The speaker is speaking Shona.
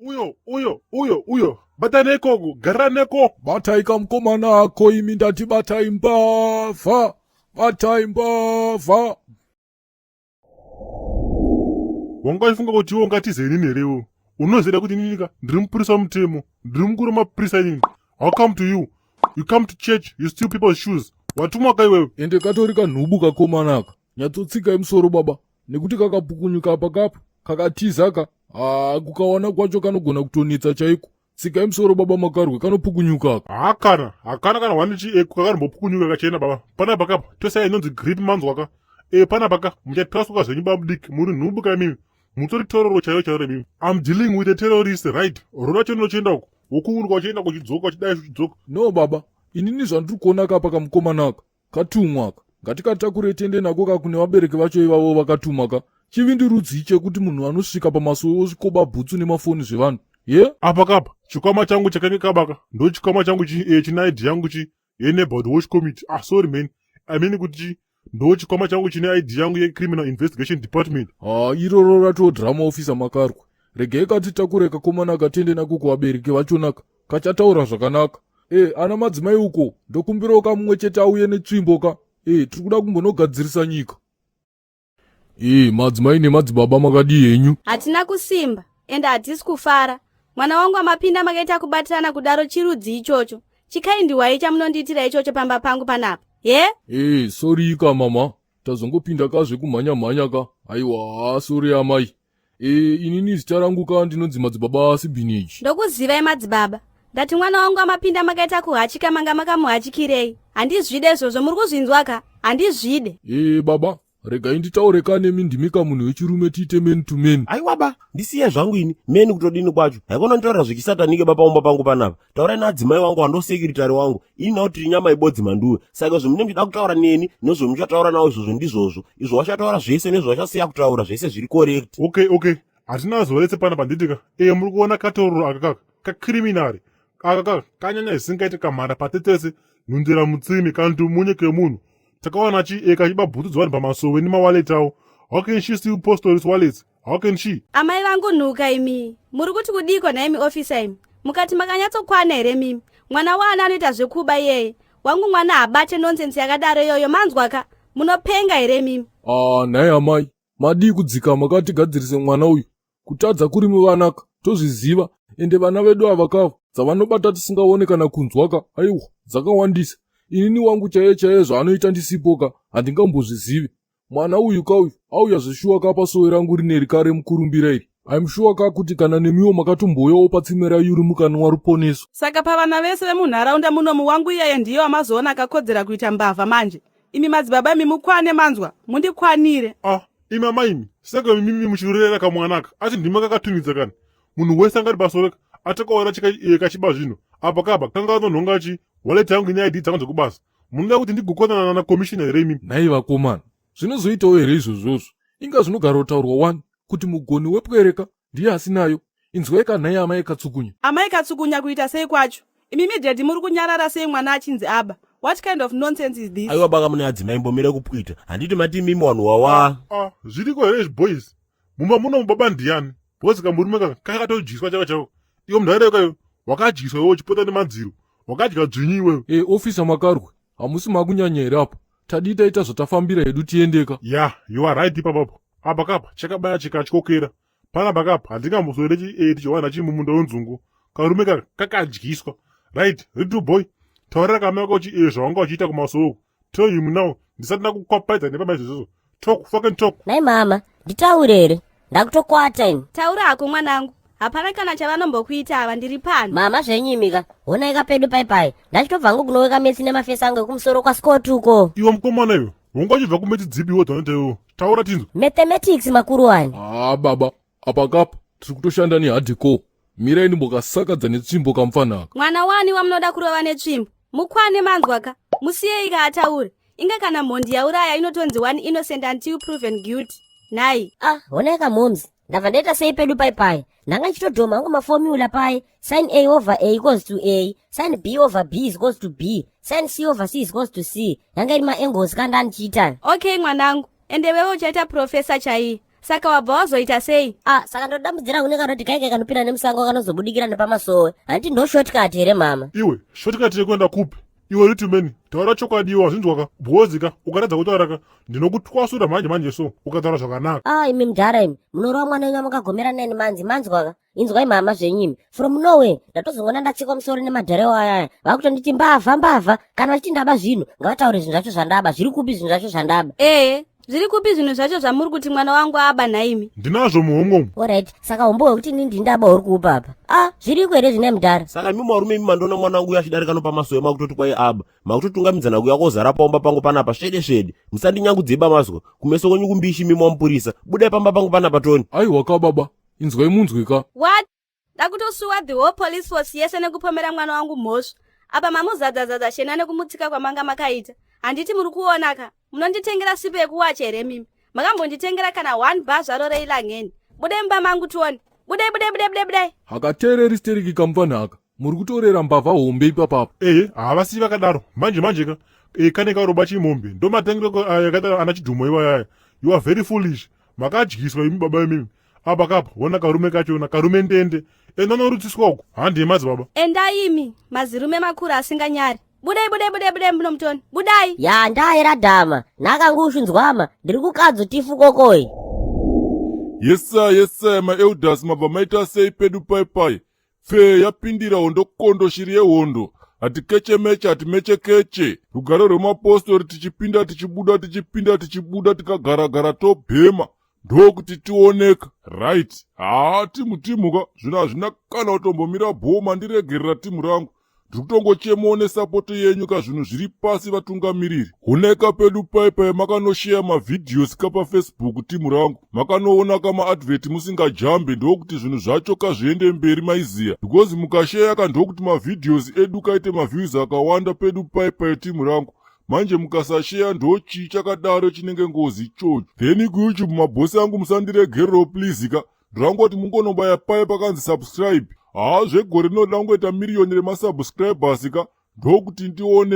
Uyo, uyo, uyo, uyo. Batana ikoko, gara neko. Batai kamukomana ako imi ndati batai mbavha. Batai mbavha. Wanga uchifunga kuti iwe ungatize inini here iwe? Unoziva kuti inini ka ndiri mupurisa wemutemo, ndiri mukuru wemapurisa inini. How come to you? You come to church, you steal people's shoes. Watumwa ka iwewe? Ende katori kanhubu kakomana aka. Nyatsotsikai musoro baba nekuti kakapukunyuka apa kapo kakatiza ka. Haa kukawana kwacho kanogona kutonetsa chaiko. Tsikai musoro baba makarwe kanopukunyuka aka. Hakana, hakana kana wani chi eh, kakambopukunyuka kachena baba. Panapa kapa tosai inonzi grip manzwa ka. Eh panapa ka muchatraswa zvenyu baba mudiki muri nhubu ka imimi. Mutori tororo chaiyo chaiyo imimi. I'm dealing with a terrorist right. Rora cheno chienda uko. Wokuuruka uchienda kuchidzoka uchidai uchidzoka. No baba, inini zvandiri kuona kapa kamukomana aka katumwa aka. Ngatikatakurei tiende nako ka kune vabereki vacho ivavo vakatuma ka. Chivindi rudzii chekuti munhu anosvika pamasowe osvikoba bhutsu nemafoni zvevanhu? Ye? Apa kapa chikwama changu chakange kabaka ndo chikwama changu chi eh, chine ID yangu chi yeneighborhood watch committee. Ah sorry man. I mean kuti chi ndo chikwama changu chine ID yangu yecriminal investigation department. Haa iroro ratoo drama officer makarwe. Regai katitakure kakomana katende nako kuvabereki vachonaka. Kachataura zvakanaka. E, ana madzimai uko ndokumbirawo kamumwe chete auye netsvimbo ka. E, tiri kuda kumbonogadzirisa nyika. E, madzimai nemadzibaba makadii henyu? Hatina kusimba ende hatisi kufara. Mwana wangu amapinda makaita kubatirana kudaro chirudzi ichocho. Chikaindiwai chamunondiitira ichocho pamba pangu panapa? Ye? E, sorry ka mama. Tazongopinda ka zvekumhanya mhanya ka. Aiwa, sorry amai. E, inini zita rangu ka ndinonzi madzibaba Sibhineji. Ndokuzivai madzibaba. Ndati mwana wangu amapinda makaita kuhachika manga makamuhachikirei. Handizvide izvozvo muri kuzvinzwa ka? Handizvide. E, baba, regai nditaure ka nemi ndimi ka munhu wechirume tiite man to man. Aiwa ba, ndisiye zvangu ini. Man kutodini kwacho? Haikona nditaurira zvechisatanike ba paumba pangu panapa. Taurai naadzimai wangu wando secretary wangu. Ini nawo tiri nyama ibodzi manduwe. Saka zvomunenge muchida kutaura neni nezvomuchataura nawo izvozvo ndizvozvo. Izvo wachataura zvese nezvawachasiya kutaura zvese zviri correct. Okay, okay. Hatina zuva rese panapa nditika. Eh, muri kuona katororo aka kaka. Kacriminal. Aka kaka kanyanya zvisingaite kamhara patetese nhundira mutsimi kandumunye kemunhu. Takawana chi eh, kachiba bhutsu dzevanhu pamasowe nemawallet awo. How can she steal postori's wallets? How can she? Amai vangu nhuka imi. Muri kuti kudiiko nhaimi officer imi? Mukati makanyatsokwana here mimi? Mwana waana anoita zvekuba iyeye. Wangu mwana haabate nonsense yakadaro iyoyo manzwa ka? Munopenga here mimi? Ah, nhai amai, madii kudzikama ka tigadzirise mwana uyu? Kutadza kuri muvanaka tozviziva ende vana vedu ava kava dzavanobata tisingaone kana kunzwa ka aiwa dzakawandisa. Inini wangu chaiye chaiye zvaanoita ndisipo ka handingambozvizivi. Mwana uyu ka uyu auya zveshuwa ka pasowe rangu rineri ka remukurumbira iri. I'm sure ka kuti kana nemiwo makatombouyawo patsime raYuri mukanwa ruponeso. Saka pavana vese vemunharaunda munomu wangu iyeye ndiye wamazoona akakodzera kuita mbavha manje. Imi madzibaba imi mukwane manzwa, mundikwanire. Ah, imi amai imi, saka imimi muchirera kamwana aka, asi ndimi kakatunhidza kani? Munhu wese angati pasoreka atakaona kachiba zvino. Apa kaba kanga anonhonga chi wallet yangu ine ID dzangu dzekubasa. Munoda kuti ndigokonana na commissioner here imimi? Nhai vakomana, zvinozoitawo here izvozvozvo? Inga zvinogarotaurwa wani kuti mugoni wepwereka ndiye asinayo. Inzwai ka nhai amai Katsukunya. Amai Katsukunya kuita sei kwacho? Imimi daddy muri kunyarara sei mwana achinzi aba? What kind of nonsense is this? Aiwa baka mune adzimai mbomire kupwita. Handiti mati imimi wanhu wawa. Ah, zviriko here izvi boys? Mumba muno baba ndiyani? Because kamurume kaka kakatodyiswa chako chako. Iwe munhu kayo wakadyiswa iwe uchipota nemadziro. Wakadya dzvinyu iwewe. Eh, officer Makarwe, hamusi makunyanya here apo? Tadii taita zvatafambira hedu tiendeka. Yeah, you are right ipapapo. Apa kapa chakabaya chikatyokera. Panapa kapa handingamboswere chi eh, tichiwana chi mumunda wenzungu. Karume kaka kakadyiswa. Right, little boy. Taurira kamai kako chi eh, zvawanga uchiita kumasowe Tell him now ndisati ndakukwapaidza nepamba izvozvo. Talk, fucking talk. Nhai mama, nditaure here? Ndakutokwata ini. Taura hako mwanangu. Hapana kana chavanombokuita ava ndiri pano. Mama zvenyu imika, honai ka pedu pai pai. Ndachitobva hangu kunoweka metsi nemafesi angu ekumusoro kwaScott uko. Iwe mukomana iwe, wanga uchibva kumetsi dzipi iwe dzanoita iwe? Taura tinzwe. Mathematics makuru wani. Ah baba, apa kapa tiri kutoshanda nehardcore. Mirai ndimbokasakadza netsvimbo kamfana aka. Mwana wani wamunoda kurova netsvimbo? Mukwane manzwa ka? Musiyei ka ataure. Inga kana mhondi yauraya inotonzi one innocent until proven guilty. Nhai. Ah, honai ka moms. Ndabva ndaita sei pedu pai pai. Ndanga ndichitodhoma hangu maformula pai. Sin A over A equals to A. Sin B over B is equals to B. Sin C over C is equals to C. Yanga iri maangles ka ndandichiita. Okay mwanangu. Ende wewe uchaita professor chaiye. Saka wabva wazoita sei? Ah, saka ndodambudzira kune kanoti kaike kanopinda nemusango kanozobudikira nepamasowe. Handiti ndo shortcut here mama? Iwe, shortcut yekuenda kupi? Iwe little man, taura chokwadi iwe wazvinzwaka. Bhozika, ukaratidza kutaura ka, ndinokutwasura manje manje so, ukataura zvakanaka. Ah, imi mudhara imi, munorova mwana wenyu makagomera neni manzi manzwaka. Inzwai mama zvenyu imi. From nowhere, ndatozongoona ndatsikwa musoro nemadhara iwayo aya. Vakutonditi mbavha mbavha, kana vachiti ndaba zvinhu, ngavataure zvinhu zvacho zvandaba. Zviri kupi zvinhu zvacho zvandaba? Ee, zviri kupi zvinhu zvacho zvamuri kuti mwana wangu aba nhaimi? Ndinazvo muhomwe umu. Alright, saka humbo hwekuti ini ndindaba huri kuupa apa. Ah, zviriko here zvine mudhara? Saka imi varume imi mandiona mwana wangu uyo achidarika nopamasowe makutoti kwai aba. Makutotungamidzana kuuya kozara paumba pangu panapa svede svede. Musandinyangudzei bamazwa. Kumeso kwenyu kumbishi imi mamupurisa. Budai pamba pangu panapa Tony. Aiwa ka baba, inzwai munzwe ka. What? Ndakutosuwa the whole police force yese nekupomera mwana wangu mhosva. Apa mamuzadzazadza shena nekumutsika kwamanga makaita. Handiti muri kuona ka? Munonditengera sipo yekuwacha here mimi? Makambonditengera kana one bar zvaro reilangeni. Budai mumba mangu tione. Budai budai budai budai budai. Hakateereri stereki kamupfanha aka. Muri kutorera mbavha hombe ipapapa. Ehe, havasi vakadaro. Manje manje ka, e, kane karoba chimombe. Ndomatengero akaita ana chidhumo iwaya. You are very foolish. Makadyiswa imi baba imimi. Apa kapa, wona karume kachona, karume ndende. Enda unorutsiswa uko. Handi madzibaba. Endai imi, mazirume makuru asinganyari. Budai budai budai budai muno mutoni. Budai. Ya ndaera dhama, nhaka ngushu nzwama, ndiri kukadzo tifu kokoi. Yesa yesa maelders mabva maita sei pedu pai pai. Pfee yapindira hondo kondo shiri yehondo. Hatikechemeche hatimechekeche. Rugare rwemapostori tichipinda tichibuda tichipinda tichibuda tikagaragara tobhema. Ndokuti tioneka. Right. Haa timu timu ka zvino hazvina kana kutombomira bhoma ndiregerera timu rangu. Ndiri kutongochemawo nesupport yenyu ka zvinhu zviri pasi vatungamiriri. Honeka pedu pai pai makanosheya mavideos ka paFacebook timu rangu. Makanoona kamaadvert musingajambe ndokuti zvinhu zvacho kazviende mberi maiziya. Because mukasheya ka ndokuti mavideos edu kaite maviews akawanda pedu pai pai timu rangu. Manje mukasasheya ndochii chakadaro chinenge ngozi ichocho. Then kuYouTube mabhosi angu musandiregererawo please ka. Ndangoti mungonobaya paye pakanzi subscribe. Haa zvegore rinoda kungoita miriyoni remasubscribers ka ndokuti ndione.